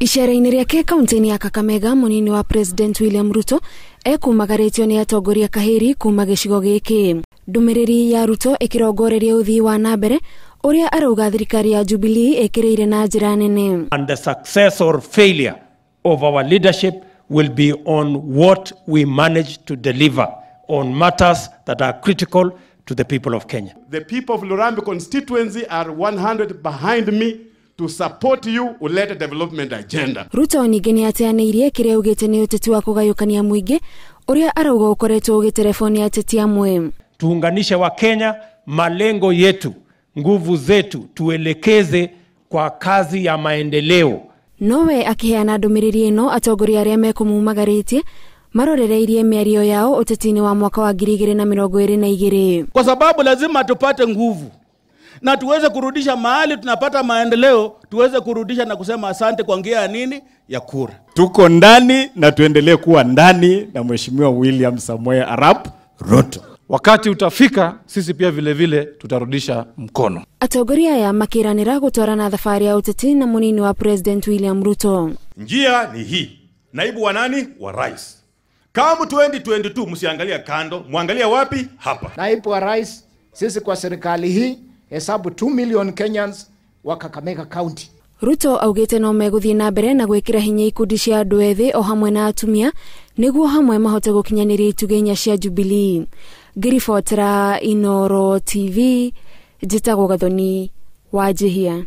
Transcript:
Icera-inĩ rĩake kaunti-inĩ ya Kakamega, mũnini wa President William Ruto ekumagarĩtio nĩ atongoria kahĩri kuma gĩcigo gĩkĩ. Ndũmĩrĩri ya Ruto ĩkĩrongoreria ũthii wa na mbere ũrĩa arauga thirikari ya Jubilee ĩkĩrĩire na njĩra nene. And the success or failure of our leadership will be on what we manage to deliver on matters that are critical to the people of Kenya. The people of Lurambi constituency are 100 behind me to support you ulete development agenda. Ruto ningĩ nĩ ateanĩirie kĩrĩa augĩte nĩ ũteti wa kũgayũkania mũingĩ ũrĩa arauga ũkoretwo ũgĩtereboni ateti amwe. Tuunganishe Wakenya, malengo yetu, nguvu zetu tuelekeze kwa kazi ya maendeleo. Nowe akĩheana ndũmĩrĩri ĩno atongoria arĩa mekũmumagarĩtie marorereirie mĩario yao ũteti-inĩ wa mwaka wa 2022. Kwa sababu lazima tupate nguvu na tuweze kurudisha mahali tunapata maendeleo, tuweze kurudisha na kusema asante kwa njia ya nini ya kura. Tuko ndani na tuendelee kuwa ndani na Mheshimiwa William Samoei Arap Ruto. Wakati utafika sisi pia vile vile tutarudisha mkono. Atongoria aya makiranĩra gũtwarana thabarĩ ya ũteti na mũnini wa President William Ruto. Njia ni hii. Naibu wa nani? Wa rais. Kama 2022 msiangalia kando, muangalia wapi? Hapa. Naibu wa rais, sisi kwa serikali hii hesabu 2 million Kenyans wa Kakamega County. Ruto augĩte no megũthiĩ na mbere na gwĩkĩra hinya ikundi cia andũ ethĩ o hamwe na atumia nĩguo hamwe mahote gũkinyanĩria itugĩ inya cia Jubilee. Ngĩribotera Inooro TV, njĩtagwo Gathoni Wanjihia.